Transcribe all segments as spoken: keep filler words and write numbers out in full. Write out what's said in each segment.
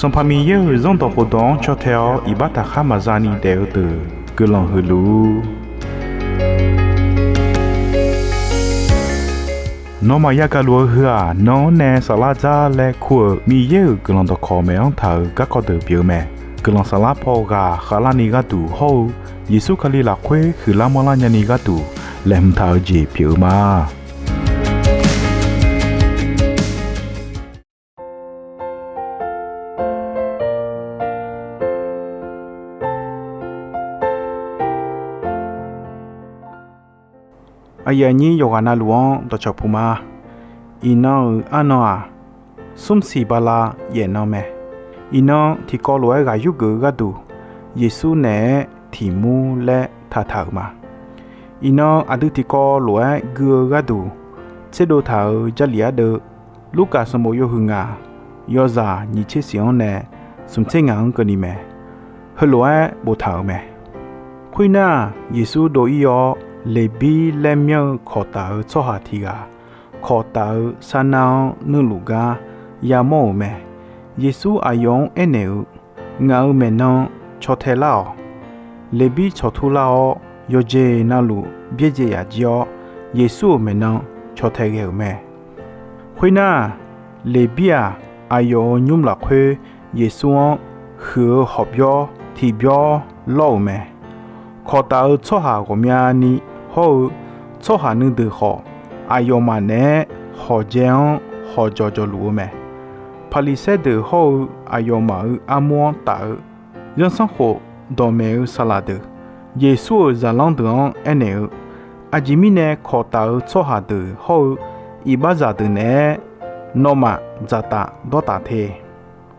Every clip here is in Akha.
Sanqpaq Miqyaer-euq Zanrdawq khofdawq-anr caw tae-awr iqbax taqkhar maqza ni daef-eu deuq guiqlanq huiq luf-ur. Nawmaf yagaq luf-eu heu-aq, nan-anr nae saflar dzar laer kur-euq Miqyaer-euq guiqlanq dawqkawq maeq-anr taq-euq garkawv deuq pyeuf-eu mae. Guiqlanq saflar paw ghaq khavlarni gharduq hawr-eu Yeqsur Kali lafkhoer huiqlar manrlar nyani gharduq laeqhmq taq-eu jeq pyeuf-eu ma. Aqyuif aqnyir yawqghaq navluf-anr dawqcawq puq ma. Iqnan-euq arnan-aq, smr siq bala yaef nan mae. Iqnan tiqkawv lof-aer ghaq yurgeuf-eu gharduq, Yeqsur naeq-aer tiqmur laer taqtaq-euq ma. Iqnan aqdui tiqkawv lof-aer gui-eu gharduq tserdov taq-euq Jarlif ardeuv, Lurkaf sanqbof yawhuiq ngaq, yawzaq nyiq tser siq-anr nae smq tser ngaq-anr keuvni mae. Heulof-aer boftaq-euq mae. Khoernar, Yeqsur dov-ir-awr, Leqbir laer myanr-eu kawqtaf-eu tsawrhaq tiq ghaq, kawqtaf-eu sarnar-anr nuirluf gar yamawr-euq mae. Yeqsur aqyawf-anr aernaeq-eu, Ngaq-euq maeqnan caw tae lar-awq. Leqbir cawq tur lar-awr, yawqjeq navluf byaerdzae yaf jir-awr, Yeqsur-euq maeqnan caw tae ghae-euq mae. Khoernar, Leqbir-aq, aqyawf-euq nymr lafkhoer Yeqsur-anr huiq-eu hawqbyawr tiqbyawr lawr-euq mae. Kawqtaf-eu tsawrhaq ghawqmyani hawr-eu tsawrhaq nuideuq khawf, aqyawfmaf naeq-aer hawqjae-anr hawqjawq jawqluf-eu mae. Paqliqsaer deuq hawr-eu aqyawfmaf-euq armur-anr taf-eu zanrsanrkhof dawqmaeq-eu saqlaq deuq, Yeqsur-euq zaqlanr deuq-anr aernaeq-eu, Aqjeq mirnae kawqtaf-eu tsawrhaq deuq hawr-eu iqbaxzaq deuq naeq-aer nawmaf dzaqtaf dawrtaf te.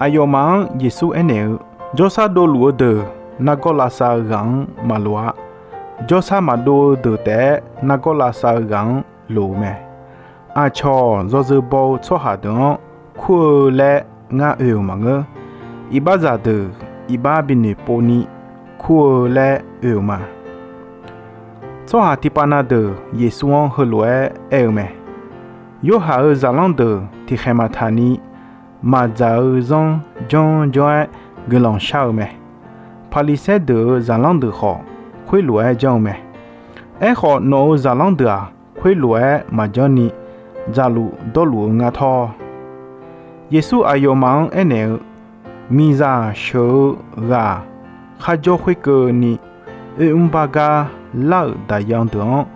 Aqyawfmaf-anr Yeqsur aernaeq-eu, Jawrsar dovluf-eu deuq nargawr lavsav-eu ghaq-anr maqloq-a. Jawrsar maqdov-eu deuq taef-aer nargawr lavsav-eu ghaq-anr loq-eu mae. Aqcawq yawzeu baw-eu tsawrhaq deuq-anr kur-eu laer ngar oe-euq maqngeur. Iqbaxzaq deuq iqbax binoeq povni kur-eu laer oe-euq ma. Tsawrhaq tiqpav na deuq Yeqsur-anr heulof-aer aer-eu mae. Yorhaq-euq zaqlanr deuq tiqkhaeq maqtaq ni maqdzaq-eu zanr janr janr-aer guiqlanq shar-eu mae. Paqliqsaer deuq-euq zaqlanr deuq khawf, khoerlof-aer janr-eu mae. Aerkhawf, nawq-euq zaqlanr deuq-aq, khoerlof-aer maqjanr ni dzaqluf dawrluf-eu ngar tawr. Yeqsur aqyawfmaf-anr aernaeq-eu, Miqzaq sheuq-eu ghaq kharjawr khoerkeuvni, oermr bar gar lar-euq daqyan deuq-anr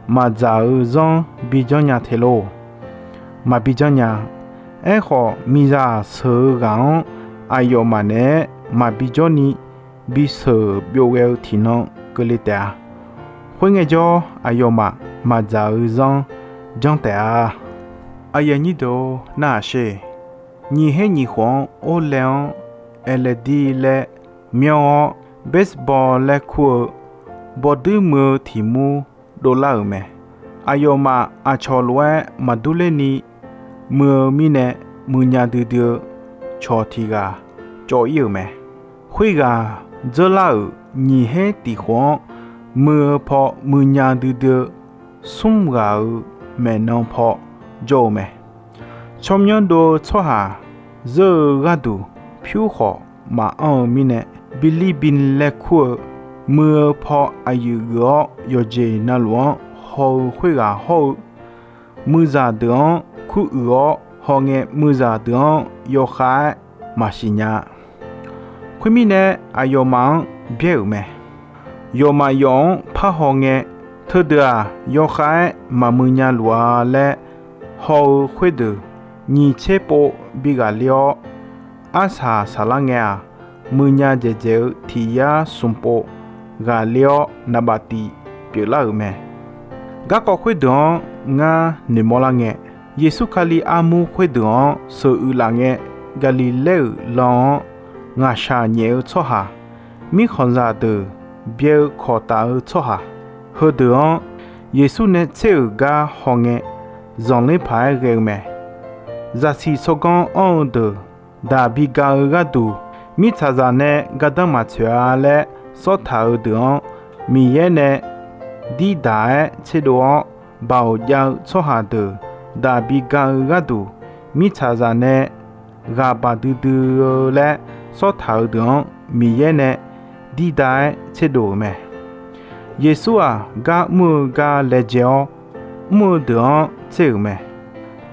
maqdzaq-eu zanr bijanr nya te lor? Maqbi janr nya. Aerkhawf, miqzaq sheuq-eu ghaq-anr aqyawfmaf naeq-aer maqbi jawrni bisheuq byov ghae-eu tiqnan keuvle taef-a. Khoerngae jawr, aqyawfmaf maqdzaq-eu zanr janr taef-a. Aqyuif aqnyir deuq-or, narhaq sher. Nyiq her nyiq khof-anr orlae-anr aerlaedir laer myanr-awr, baseball laer kur-eu bawduir muiq-eu tiq mur dovlar-euq mae. Aqyawfmaf aqcawq lof-aer maqdur lerni muiq-eu mirnae, muiqnya duidui-eu cawq tiq ghaq cawv-ir-euq mae. Khoerghaq dzeurlar-euq nyiq her tiq khof-anr muiq-eu paw muiqnya duidui-eu smr ghaq-euq maeqnan paw jawr-eu mae. Tsawrmyanr dov-eu tsawrhaq zeur-eu gharduq pyur khawf maqanr-eu mirnae, Bilibin laer kur-eu muiq-eu paw aqyuif geuf-awr yawqjeq navluf-anr haw-eu khoerghaq hawr-eu, muiqzaq deuq-anr kuruiq-awr hawngae, muiqzaq deuq-anr yawkhav-aer maqsiq nya-a. Khoermirnae, aqyawfmaf-anr byaer-euq mae. Yawfmaf yawf-anr parhaw ngae, teudeuq-aq, yawkhav-aer maqmuiq nya luf-a laer haw-eu khoerdeuq nyiq tser pov bi ghaqler-awr, arsaq saqlar ngae-aq, muiqnya dzaeqdzaeq-eu tiq yar smq pov ghaqler-awr, naqbaf tiv pyeuflar-euq mae. Garkawv khoerdeuq-anr ngar noeqmawr lar ngae, Yeqsur Kali armur khoerdeuq-anr sheuq uiqlaf ngae, Gaqliqlaer-euq lan-anr ngaqshaq nyaef-eu tsawrhaq, mirkhanqzaq deuq byae-eu kawq taf-eu tsawrhaq, heudeuq-anr Yeqsur nae tser-euq gar hawngae, zanqler paq-aer ghae-eu mae. Zaqsiq tsawrganr anr-eu deuq daq bi ga-eu gharduq, mirtsaqzaq nae gardanr maqtsoeq-a laer sawrtaq-eu deuq-anr, Miqyaer nae dirdaq-aer tserdov-awr, baoq jav-eu tsawrhaq deuq daq bi ga-eu gharduq, mirtsaqzaq nae ghaq baq duidui-eu laer sawrtaq-euq deuq-anr Miqyaer nae dirda-aer tserdov-euq mae. Yeqsur-aq, gar mr-eu gar laejae-awr, mr-eu deuq-anr tser-euq mae.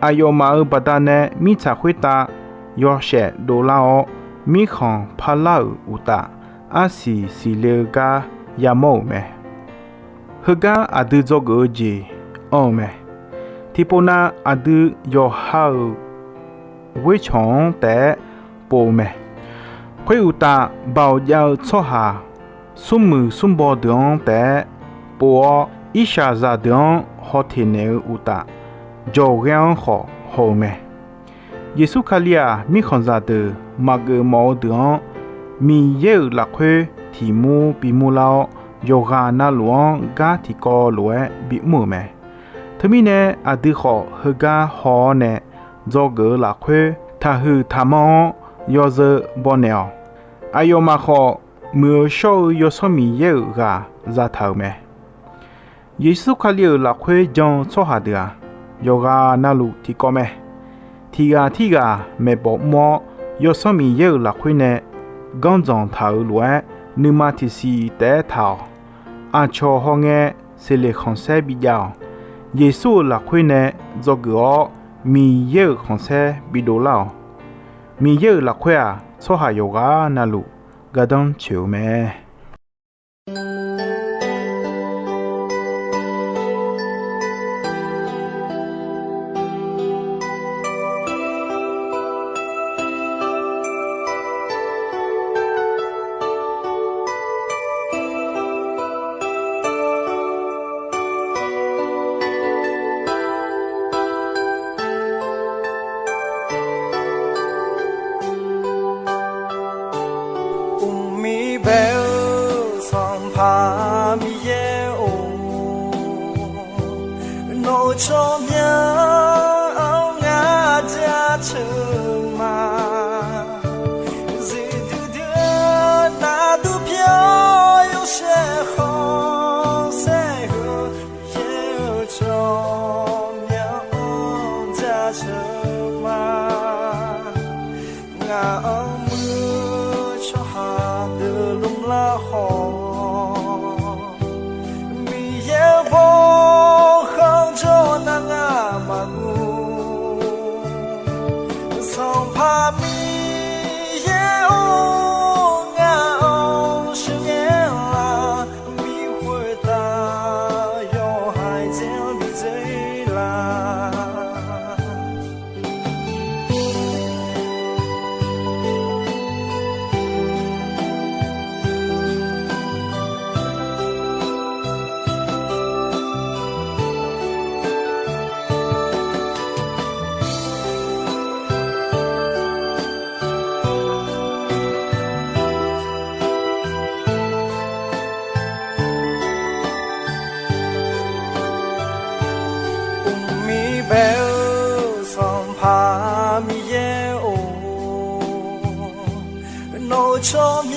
Aqyawfmaf-euq baqdanae mirtsaq khoertav yawshaef dovlar-awr, mirkhanq parlar-euq uqtaf, arsiq siqle-eu gar yamawr-euq mae. Heugar aqdui dzawgeuf-eu jeq anr-eu mae. Tiqpov nav, aqdui yawqha-euq ghoercawq-anr taef-aer pov-eu mae. Khoeruqtaf, baoq jav-eu tsawrhaq smrmuiq smrbaw deuq-anr taef-aer pov-awr, irshaqzaq deuq-anr hawteq naeq-eu uqtaf, jawqghaer-anr khawf haw-eu mae. Yeqsur Kali-aq, mirkhanqzaq deuq maqgeuf mawf-eu deuq-anr, Miqyaer-euq lafkhoer tiq mur bimur lar-awr, yawqghaq navluf-anr gar tiqkawv lof-aer bimr-euq mae. Teumirnae, aqdui khawf heugar haw-awr nae, dzawgeuf-eu lafkhoer taqhuiq taqmanr-awr yawzeu baw naeq-awq. Aqyawfmaf khawf, Muiq-eu shawr-eu Yawsanr Miqyaer-euq ghaq zataq-euq mae. Yeqsur Kali-euq lafkhoer jan-eu tsawrhaq deuq-aq, yawqghaq navluf tiqkawv mae. Tiq ghaq tirghaq maeqbawq mr-awr, Yawsanr Miqyaer-euq lafkhoer nae ganrdzanq taq-euq lof-aer, nuima tiqsiq taef-aer taq-awq. Aqcawq hawngae, seqleq khanqsaer bijav-awq. Yeqsur-euq lafkhoer nae dzawgeuf-awr, Miqyaer-euq khanqsaer bidov lar-awq. Miqyaer-euq lafkhoer-aq, tsawrhaq yawqghaq navluf gardanr tsoeq-eu mae. Uqmir bae-eu Sanqpaq Miqyaer-or, nawq-eu tsawrmyanr-anr ngar jaceuq ma. Zuiqdui dui-eu navduq pyeuf-awr yawshaef khanqsaer heu, yaer-eu tsawrmyanr-anr jaceuq ma. Ngaq-anr muiq-eu tsawrhaq deuq lmrlar khawf, Miqyaer-eu bawkhanr jawr nar ngar maqnur. Sanqpaq Miqyaer-or, ngaq-anr sheuqghae lar, Miqyaer khoertav yawhaiq dzaer-anr bidzae lar. Uqmir bae-eu Sanqpaq Miqyaer-or, nawq-eu tsawrmyanr